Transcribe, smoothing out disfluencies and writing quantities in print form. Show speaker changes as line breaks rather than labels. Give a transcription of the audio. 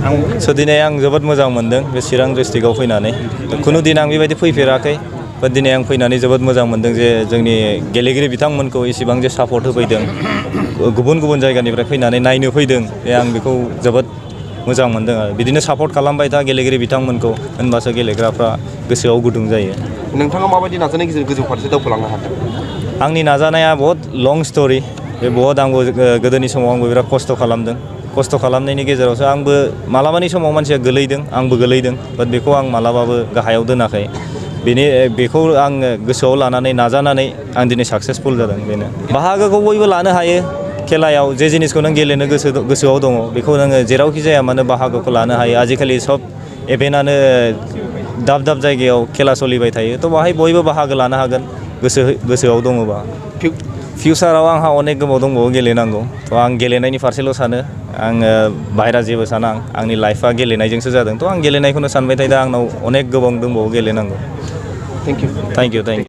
दिनै आं जोबोद मोजां मोनदों बे चिरां डिस्ट्रिक्टआव फैनानै खुनु दिन आं बेबायदि फैफेराखै दिनै आं फैनानै जोबोद मोजां मोनदों जे जोंनि गेलेगिरि बिथांमोनखौ एसेबां जे सापर्ट होफैदों गुबुन गुबुन जायगानिफ्राय फैनानै नायनो फैदों आं बेखौ जोबोद मोजां मोनदों आरो बिदिनो सापर्ट खालामबाय था गेलेगिरि बिथांमोनखौ होनबासो गेलेग्राफ्रा गोसोआव गुदुं जायो।
नोंथाङा माबायदि नाजानायनि गेजेरजों गोजौ फारसे दावखोलांनो हादों?
आंनि नाजानाया बहुत लं स्ट'रि बे बहुत आंबो गोदोनि समाव आंबो बिराद खस्थ' खालामदों खस्थ' खालामनायनि गेजेरावसो आंबो मालाबानि समाव मानसिया गोलैदों आंबो गोलैदों बाट बेखौ आं मालाबाबो गाहायाव दोनाखै बेखौ आङो गोसोआव लानानै नाजानानै आं दिनै साक्सेसफुल जादों बेनो बाहागोखौ बयबो लानो हायो खेलायाव जे जिनिसखौ नों गेलेनो गोसोआव दङ बेखौ नोङो जेरावखि जाया मानो बाहागोखौ लानो हायो आजिखालि सब इभेन्टआनो दाब दाब जायगायाव खेला सोलिबाय थायो थ' बाहाय बयबो बाहागो लानो हागोन गोसोआव दङबा फिउचाराव आंहा अनेक गोबाव दंबावो गेलेनांगौ थ' आं गेलेनायनि फारसेल' सानो आङो बाहेरा जेबो साना आंनि लाइफआ गेलेनायजोंसो जादों थ' आं गेलेनायखौनो सानबाय थायो दा आंनाव अनेक गोबां दंबावो गेलेनांगौ।
Thank you.